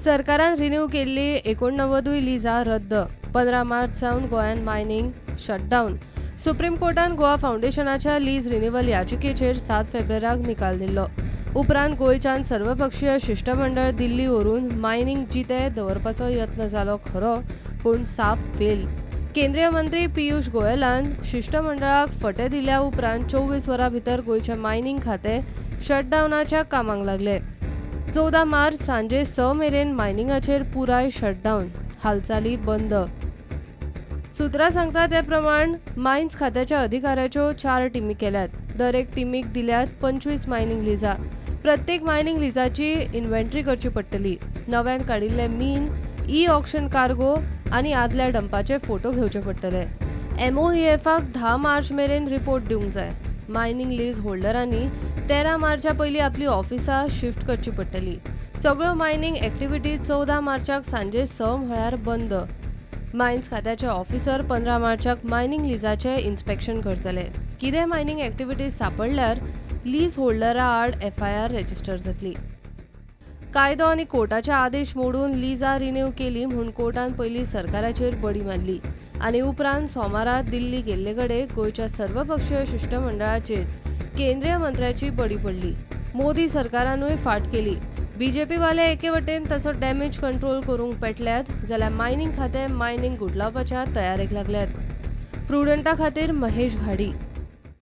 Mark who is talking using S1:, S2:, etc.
S1: सरकारान रिन्यू केल्ली 89 लिजां रद्द. 15 मार्च सावन गोंयांत मायनिंग शटडावन. सुप्रीम कोर्टान गोवा फावंडेशनाच्या लीज रिन्युअल याचिकेचेर 7 फेब्रुवाराक निकाल दिल्लो. उपरांत गोंयच्यान सर्वपक्षीय शिश्टमंडळ दिल्ली व्हरून मायनिंग जिते दवरपाचो यत्न जालो खरो, पूण साप फेल. केंद्रीय मंत्री पियुष गोयलान शिश्टमंडळाक फटे दिल्या उपरांत 24 वरां भितर गोंयचें मायनिंग खातें शटडावनाच्या कामाक लागले. 14 मार्च सांजे 6 मेरेन मायनिंगाचेर पुराय शटडावन, हालचाली बंद. सूत्रां सांगता ते प्रमाण मायन्स खात्याच्या अधिकाऱ्याच्यो 4 टिमी केल्यात. दर एक टिमीक दिल्यात 25 मायनिंग लिजां. प्रत्येक मायनिंग लिजाची इन्व्हेंटरी करची पडटली. नव्यान काडिल्ले मीन, ई ऑक्शन कार्गो आनी आदल्या डंपाचे फोटो घेवचे पडटले. MOEFाक 10 मार्च मेरेन रिपोर्ट दिवंक जाय. मायनिंग लीज होल्डरांनी 13 मार्चा पयलीं आपली ऑफिसां शिफ्ट करची पडटली. सगळ्यो मायनिंग एक्टिविटी 14 मार्चाक सांजे 6 म्हळ्यार बंद. मायन्स खात्याचे ऑफिसर 15 मार्चाक मायनिंग लिजाचें इन्स्पेक्शन करतले. कितें मायनिंग एक्टिविटीज सापडल्यार लीज होल्डरा आड FIR register जातली. कायदो आनी कोर्टाचे आदेश मोडून लिजां रिन्यू केली म्हूण कोर्टान पयलीं सरकाराचेर बडी मारली आनी उपरांत सोमारा दिल्ली गेल्ले कडेन गोंयच्या सर्वपक्षीय शिश्टमंडळाचेर केंद्रीय मंत्र्याची बडी पडली. मोदी सरकारानूय फाट केली. बीजेपी वाले एके वटेन ताचो डॅमेज कंट्रोल करूंक पेटल्यात, जाल्यार मायनिंग खातें मायनिंग गुडलावपाच्या तयारेक लागल्यात. प्रुडंटा खातीर महेश घाडी.